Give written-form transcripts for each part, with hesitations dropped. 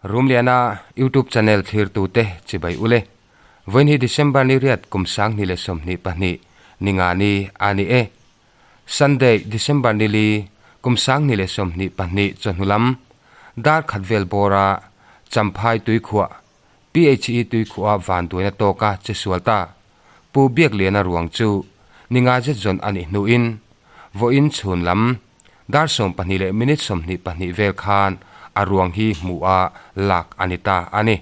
Rumliana YouTube channel thlirtute chibai ule. Vawiin hi December ni riat kum 2022 ni nga ni a ni e. Sunday, December ni li kum 2022 chawhnu lam dar khat vel bawra Champhai tuikhuah PHE tuikhuah vanduaina tawka che sual ta. Pu Biakliana ruang chu ni nga zet zawn a nih hnuin vawiin chhun lam dar 12 leh minute 22 vel khan a ruang hi hmuh a lak a ni ta a ni.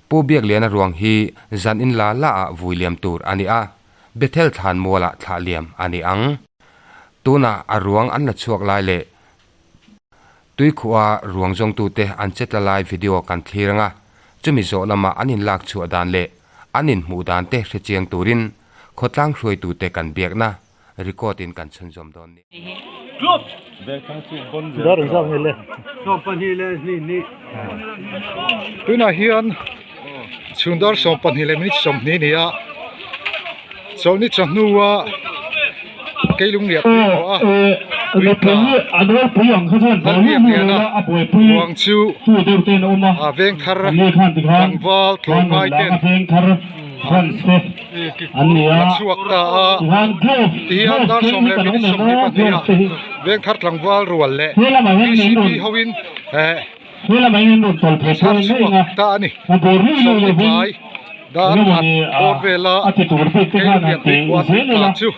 Pu Biakliana ruang hi zan in la la ah vui liam tur a ni a, Bethel thlan mualah thlah liam a ni ang. Tunah a ruang an la chhuak lai leh tuikhuah a ruang zawngtute an che tla lai video kan thlir anga, chumi zawh lama an inlak chhuah dan leh an inhmuh dan te hrechiang turin khawtlang hruaitute kan biakna record in kan chhunzawm dawn ni. Tunah hian chhun dar 12 leh minute 20 ni a, chawlhni chawhnua keilung liah tui pawh a tui tla an biak lian a ruang chu a veng thar tlangval tlawmngai ten a chhuak ta a tihian dar 10 leh minute 22 ah veng thar tlangval rual leh vcp hoin eh thar chhuak ta a ni sawmhnih tlai dar khat bawr vela keilung lian tui khua tui tla chu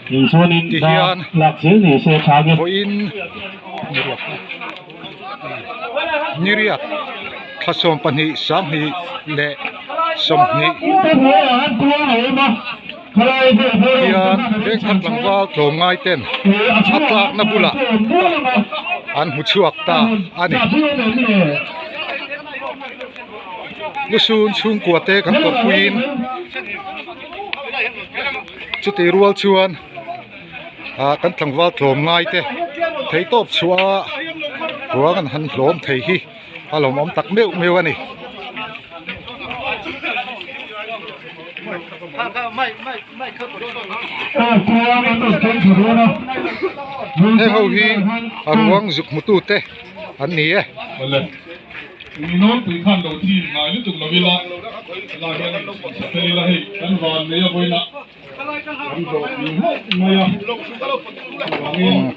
tihian vawiin niriat thla 12 2020 hian vengthar tlangval tlawmngai ten a tlakna bulah an hmu chhuak ta a ni. Lusun chhungkua te kan tawrhpuiin chuti rual chuan ah kan tlangval tlawmngai te theihtawp chhuah a ruang an han hlawm thei hi a lawmawm tak meuh meuh a ni. Heng ho hi a ruang zuk hmu tu te an ni e.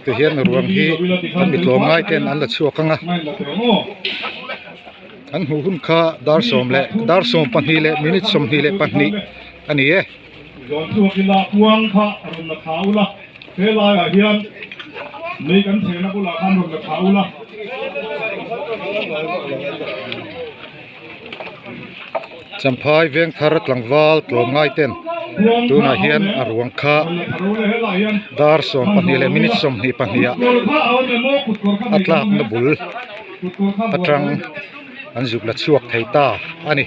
Tihian ruang hi an mi tlawmngai ten an la chhuak ang a an hmuh hun kha dar sawm leh dar 12 leh minute 22 a ni e. Champhai veng thar tlangval tlawmngai ten tunah hian a ruang kha dar 12 leh minute 22 ah a tlakna bul atang an zuk la chhuak thei ta a ni.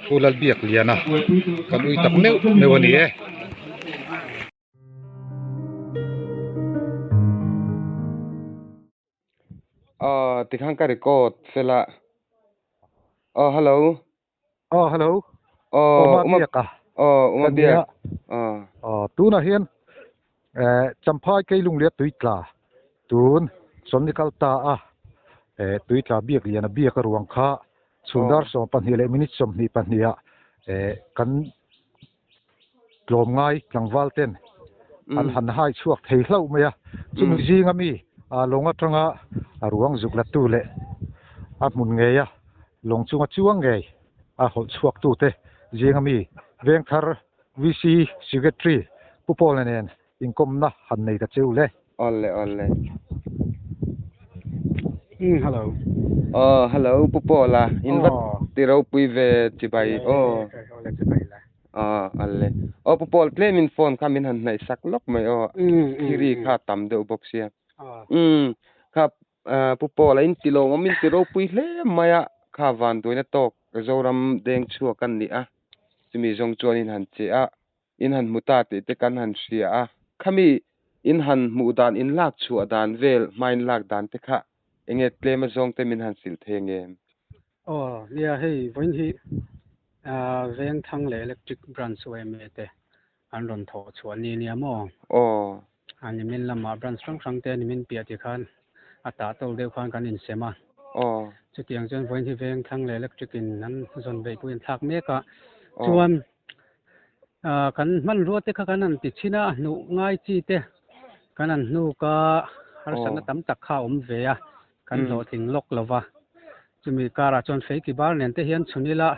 Pu Lalbiakliana kan ui tak meuh meuh a ni e. Aw tikhan ka record fela. Aw hello. Aw hello. Aw Uma Uma Biaka. Aw Uma Kan nia. Biak. Aw. Aw tunah hian eh Champhai Keilung leh tui tla tun sawmni kal ta a eh tui tla biak lian a biak a ruang kha chhun dar 12 leh minute 22 ah eh kan tlawmngai tlangval ten an han hai chhuak thei hlauh mai a chumi zinga mi ah lawng atanga a ruang zuk la tu leh a hmun ngei a lawng chunga chuang ngei a hawlh chhuak tu te zinga mi vengthar VC Secretary Pu Pawla nen inkawmna han nei ta cheu le. Awle awle. Hello. Aw hello Pu Pawla in va ti ropui ve chibai aw. Awle chibai la. Aw awle. Aw Pu Pawl tlemin phone kha min han hnaih sak lawk mai aw. Thiri kha tam deuh bawk sia. Kha Pu Pawla in ti lawmawm in ti ropui hle mai a kha vanduaina tawk Zoram deng chhuak an ni a. Chumi zawng chuan in han che a. In han hmu ta tih te kan han hria a, khami in han hmuh dan in lak chhuah dan vel hmain lak dan te kha enge tlem a zawng te min han hrilh thei ang em? Aw nia hei vawiin hi Vengthang leh Electric Branch yma te an rawn thawh chhuah ni nia maw? Aw. A nimin lamah branch hrang hrang te nimin piah ti khan a tah tawk deuh khan kan insem a. Aw. Chutiang chuan vawiin hi veng thlang leh electric in an zawn beih pawhin an thlak mek a. Chuan kan hmanrua te kha kan han ti chhin a, a hnuh ngai chi te kan han hnuk a, harsatna tam tak kha a awm ve a, kan hlawhtling lawk lo va. Chumi karah chuan feiki bar nen te hian chhun ila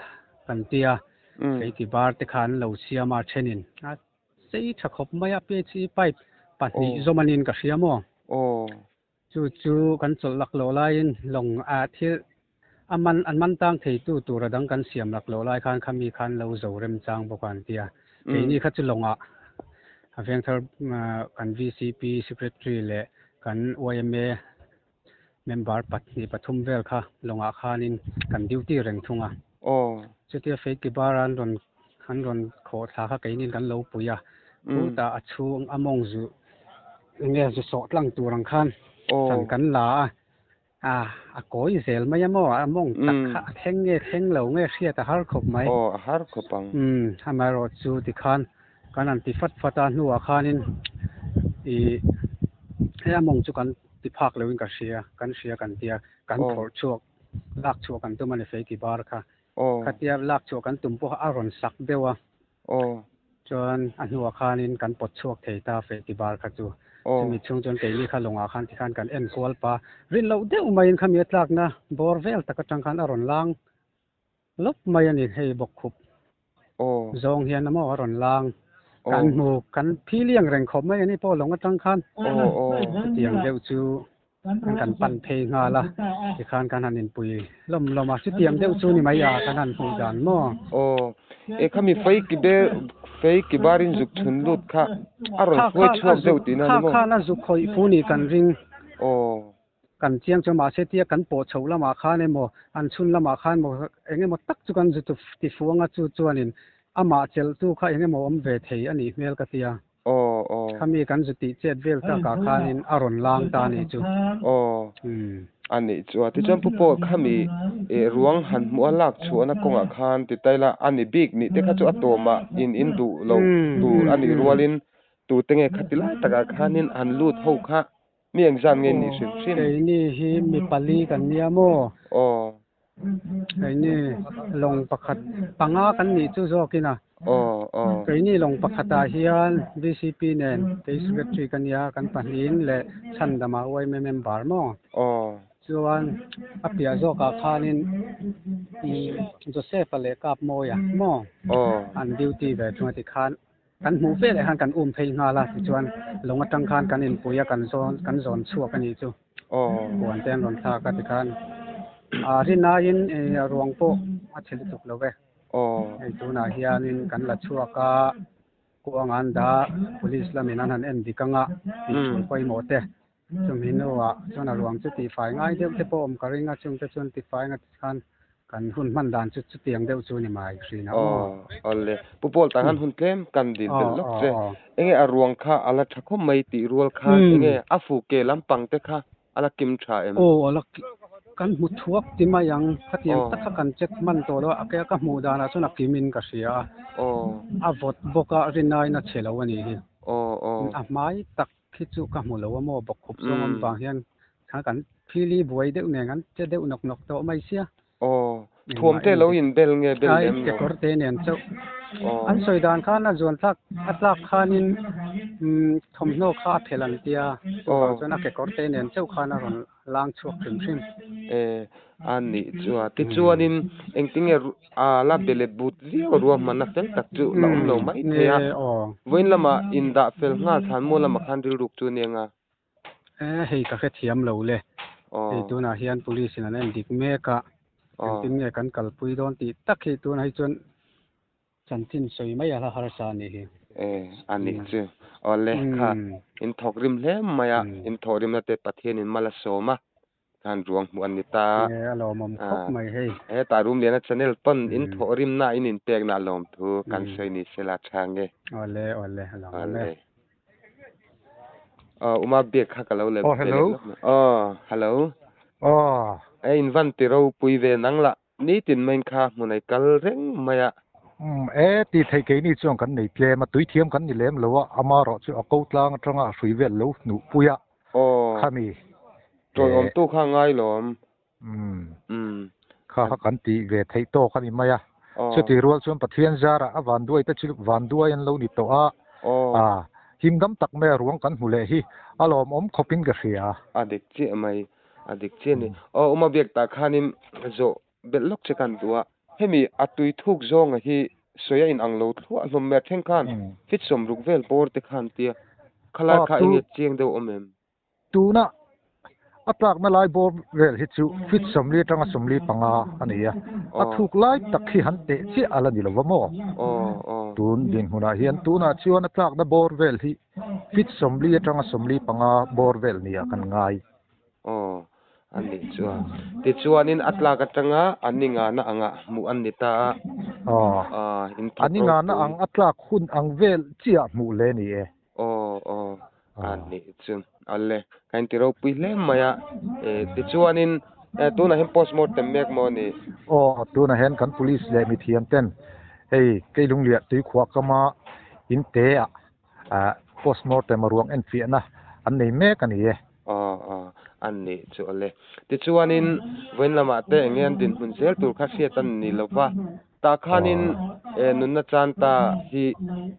kan tia, feiki bar te kha an lo siam a thenin a sei tha khawp mai a, PHE pipe pahnih zawm a niin ka hria maw? Chu chu kan chawlh lak loh laiin lawng a thil a man an man tang theitu tur a dang kan siam lak loh lai khan khami khan lo zo remchang bawk a an ti a. Keini kha chu lawngah a vengthar kan VCP Secretary leh kan yma member pahnih pathum vel kha lawngah khanin kan duty reng thung a. Chutia Faith Kibar an rawn an rawn khawh thla kha keinin kan lo pui a, chutah a chhung a mawng zu eng nge zu sawh tlang tur ang khan chan kan la a, a a kawi zel mai a maw a mawng tak kha a thleng nge thleng lo nge hriat a har khawp mai. Aw a har khawp ang. Umm amaherawh chu tikhan kan han ti fat fat a hnuah khanin ih he a mawng chu kan ti phak loin ka hria kan hria kan tia kan phawrh chhuak lak chhuah kan tum a ni feiki bar kha. Khatia lak chhuah kan tum pawh a rawn sak deuh a. Chuan a hnuah khanin kan pawt chhuak thei ta feiki bar kha chu. Chumi chhung chuan keini kha lawngah khan tikhan kan en kual pa. Rin loh deuh maiin khami a tlakna bawr vel tak atang khan a rawn lang lawp mai a ni hei bawkkhup zawng hian a maw a rawn lang. Kan hmu kan philiang reng khawp mai a ni pawh lawng atang khan. Chutiang deuh chu Kan kan pan phei nghal a, tikhan kan han inpui hlawm hlawm a, chutiang deuh chu ni mai a kan han hmuh dan maw? Aw, e khami fei ki ber, fei ki barin zuk chhun lut kha a rawn hruai chhuak deuh tihna ni maw? Kha khan a zuk khawih fu nih kan ring. Aw. Kan chiang chu mahse tia kan pawh chhoh lamah khan emaw, an chhun lamah khan emaw eng emaw tak chu kan zu ti fuang a, chu chuanin amah chelhtu kha eng emaw awm ve thei a nih hmel ka tia. Aw aw. Khami kan zu tih chet vel takah khanin a rawn lang ta a nih chu. Aw. A nih chu a. Tichuan Pu Paul khami ruang han hmuh a lak chhuahna kawngah khan ti ta ila a ni bik nih te kha chu a tawmah in in duh lo tur a nih rualin tute nge khati lai takah khanin han lut ho kha mi engzat nge nih hrim hrim. Keini hi mi pali kan nia maw? Aw. Keini lawng pakhat panga kan nih chu zawkin a. Aw aw. Keini lawng pakhatah hian VCP nen kei secretary ka nia kan pahnihin leh Chhandama yma member maw? Aw. Chuan a piah zawkah khanin Joseph-a leh Kapmawia maw? Aw. An duty ve thung a tikhan Kan hmuh ve leh khan kan um phei nghal a, tichuan lawng atang khan kan inpui a, kan zawn kan zawn chhuak a nih chu. Puan te an rawn thlak a tikhan a rin aiin a ruang pawh a chhe lutuk lo e. Hei tunah hianin kan la chhuak a, kuang an dah, police lamin an han en dik ang a, tih tul pawimawh te. Chumi hnuah chuan a ruang chu tihfai ngai deuh te pawh awm ka ring a, chungte chuan tihfai nga tikhan kan hun hman dan chu chutiang deuh chu ni mai hrin ang aw. Aw le, Pu Paul tah khan hun tlem kan dil belh lawk che. Enge a ruang kha a la tha khawp mai tih rual khan enge a fu ke lampang te kha a la kim tha em? Aw a la kan hmu thuak ti mai ang, khatiang tak kha kan check hman tawh lo a, a ke a ka hmuh danah chuan a kim in ka hria a, a vawt bawk a rinaiin a chhe lo a nih hi. A hmai tak Khi chu ka hmu lo a maw bawkkhup zawng awm vang hian kha kan phili buai deuh nen kan che deuh nawk nawk tawh mai sia. Aw, thuam te lo in bel nge bel lem lo. Kekawr te nen chauh. An sawi dan khan a zuan thlak a tlak khanin thawmhnaw kha a phelh an tia chuvang chuan a kekawr te nen chauh khan a rawn lang chhuak hrim hrim. E, a nih chu a. Tichuanin engtinge a la be leh but viau ruahmanna fel tak chu la awm lo mai thei a. Vawiin lamah indah fel nghal thlan maw lamah khan rilruk chu nia nga. E, hei ka hrethiam lo le. Hei tunah hian police in an en dik mek a. Engtin nge kan kalpui dawn tih tak hi tunah hi chuan Chanchin sawi mai a hla harsa a nih hi. E, a nih chu. Awle, kha in thawk rim hle mai a, in thawk rimna te Pathian in mal a sawm a, khan ruang hmuh an ni ta. E, a lawmawm khawp mai hei. Hetah Rumliana channel pawn in thawh rimna in inpekna a lawm thu kan sawi ni sela tha nge. Awle, awle, a lawmawm e. Awle. Aw, Uma biak kha ka lo leh Aw, hello. Aw, hello. Aw. E, in van ti ropui ve nang lah. Nitin maiin kha hmun ai kal reng mai a. Umm e, tih theih keini chuan kan nei tlem a, tui thiam kan ni lem lo a, amarawh chu a ko tlang atanga a hrui vel lo hnuh pui a, Aw, khami tawiawmtu kha ngai lawm. Umm. Kha kha kan tih ve theih tawk a ni mai a. Chutih rual chuan Pathian zarah a vanduai te chu vanduai an lo ni tawh a. Aa himdam tak mai a ruang kan hmu leh hi a lawmawm khawpin ka hria. A dik chiah mai. A dik chiah a ni. Aw Uma biak tah khanin zawh belh lawk che kan duh a. Hemi a tui thuk zawnga hi sawi a inang lo thluah hlawm mai a thleng khan fit sawmruk vel bawr te khan tia khalai kha enge chiang deuh awm em? Tuna a tlakna lai bawr vel hi chu fit 40 atanga 45 a ni a, a thuk lai tak hi han teh chiah a la ni lo va maw? Tun dinhmunah hian tunah chuan a tlakna bawr vel hi fit 40 atanga 45 bawr vel nia kan ngai. Aw, a nih chuan. Tichuanin a tlak atanga a ni ngana angah hmuh an ni ta a. Aw, a ni ngana ang a tlak hun ang vel chiah hmuh hle ni e. Aw, aw, a nih chu. Awle, ka inti ropui hle mai a. Tichuanin tunah hian postmortem mek maw a ni? Aw, tunah hian kan police leh mithiam ten hei Keilungliah tuikhuah kama inte ah postmortem a ruang enfiahna an nei mek a ni e. Aw, aw, a nih chu awle. Tichuanin vawiin lamah te eng nge an dinhmun zel tur kha hriat a ni lo va. Tah khanin nunna chan ta hi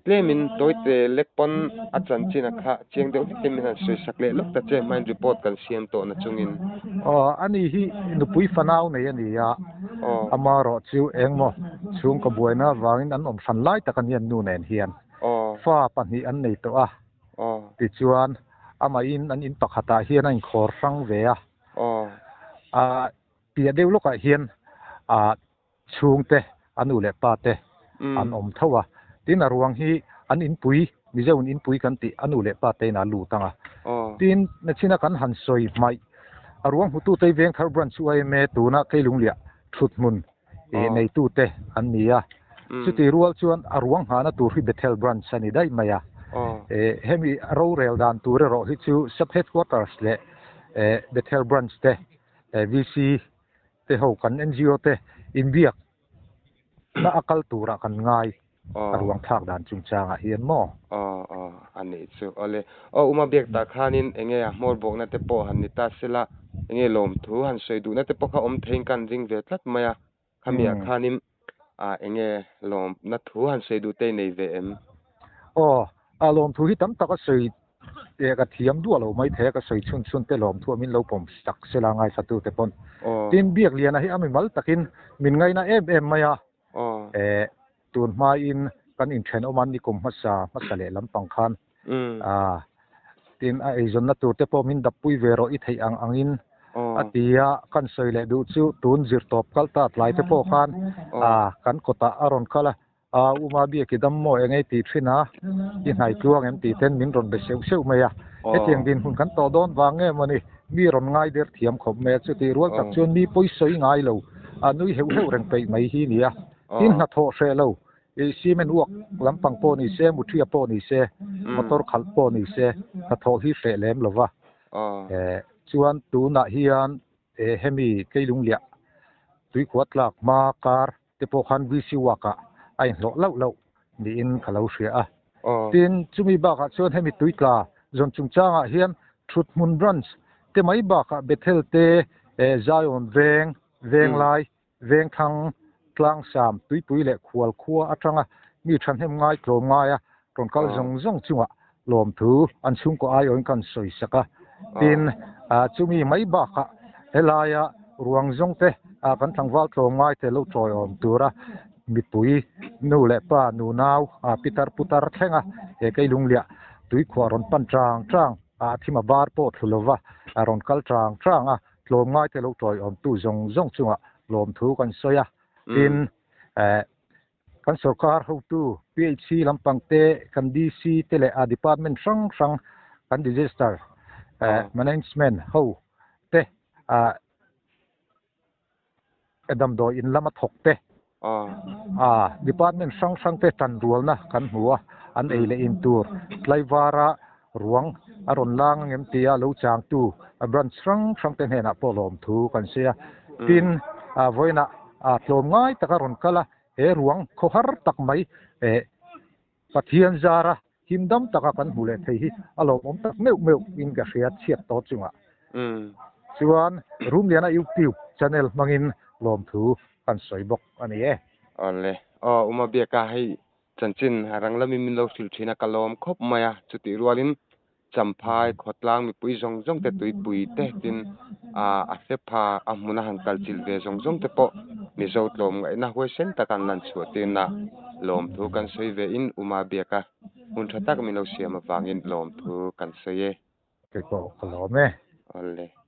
tlemin tawite lek pawn a chanchin a kha chiang deuh hlekin min han sawi sak leh lawk ta che hmain report kan siam tawh na chungin. Aw, ani hi nupui fanau nei a ni a, amaherawh chu engmaw chhungkaw buaina avangin an awm hran lai tak a nia nu nen hian fa pahnih an nei tawh a, tichuan amahin an in pakhatah hian a inkhawr hrang ve a, piah deuh lawkah hian chhungte, a nu leh pa te an awm tho a. Tin, a ruang hi an inpui, Mizo in inpui kan tih, a nu leh pa te in a lut ang a. Tin, nachina kan han sawi hmaih, a ruang hmutute hi Vengthar Branch YMA tuna Keilungliah thuthmun neitute an ni a. Chuti rual chuan a ruang nghahna tur hi Bethel Branch a ni daih mai a. Hemi rorel dan tur erawh hi chu Sub Headquarters leh Bethel Branch te, VC te ho kan NGO te inbiak na a kal turah kan ngai a ruang thlak dan chungchangah hian maw? Aw aw a nih chu awle. Aw Uma biak tah khanin enge a hmawr bawkna te pawh han ni ta sela enge lawmthu han sawi duhna te pawh kha awm theiin ka han ring ve tlat mai a khamiah khanin ah enge lawmna thu han sawi duh te i nei ve em? Aw a lawmthu hi tam tak a sawi Eh ka thiam duah lo mai thei a, ka sawi chhun chhun te lawm thu a min lo pawm sak sela ngaihsatu te pawn. Tin Biakliana hi a mimal takin min ngaina em em mai a, eh tun hmain kan inthenawm a nikum hmasa hmasa leh lampang khan ah tin a eizawnna tur te pawh min dappui ve rawh i theih ang angin a ti a, kan sawi leh duh chu tun zirtawp kal ta tlai te pawh khan ah kan kawtah a rawn kal a, A Uma biak i dam maw eng ei tih thin a, i hnai tluang em tih ten min rawn be seuh seuh mai a. Hetiang dinhmun kan tawh dawn vang nge mawni, mi rawn ngai der thiam khawp mai a, chutih rual tak chuan mi pawi sawi ngai lo, a nui heuh heuh reng peih mai hi nia. Tin hnathawh hreh lo, i cement uak lampang pawh ni se, muthia pawh ni se, motor khalh pawh ni se, hnathawh hi hreh lem lo va. Chuan tunah hian hemi Keilungliah tuikhuah tlak hma kar te pawh khan VC work ah a inhlawh lauh lauh niin ka lo hria a. Tin, chumi bakah chuan hemi tuitla zawn chungchangah hian Thuthmun Branch te mai bakah Bethel te, Zion Veng, Venglai, Vengthlang, Tlangsam, Tuipui leh Khual khua atanga mi thahnem ngai tlawm ngaia rawn kal zawng zawng chungah lawmthu an chhungkaw aiawhin kan sawi sak a. Tin, chumi mai bakah helaia ruang zawng te kan tlangval tlawm ngai te lo tawiawm tura mipui nu leh pa nunau pitar putar thlenga he Keilungliah tuikhuah rawn pan chang chang a thim a bar pawh thlu lova rawn kal chang chang a tlawm ngai te lo tawiawmtu zawng zawng chungah lawmthu kan sawi a. Tin, Kan sorkar hotu PHC lampang te, kan DC te leh a department hrang hrang kan disaster management ho te damdawi in lama thawk te department hrang hrang te tanrualna kan hmu a, an ei leh in tur tlaivara ruang a rawn lang angem tia lo changtu branch hrang hrang te hnenah pawh lawmthu kan sawi a. Tin, vawiinah tlawm ngai taka rawn kal a, he ruang khawhar tak mai Pathian zara himdam taka kan hmu leh thei hi a lawmawm tak meuh meuh in ka hria chhiat tawh chungah. Chuan Rumliana YouTube. channel hmangin lawmthu kan sawi bawk a ni e. Awle. Aw Uma Biaka hei chanchin rang lamin min lo hrilh thin a, ka lawm khawp mai a, chutih rualin Champhai khawtlang mipui zawng zawng te tuipui te tin a hre pha a hmuna han kal chilh ve zawng zawng te pawh Mizo tlawm ngaihna huaisen tak an lan chhuah tirna lawmthu kan sawi ve in Uma Biaka hun tha tak min lo siam avangin lawmthu kan sawi e. Keipawh ka lawm e. Awle.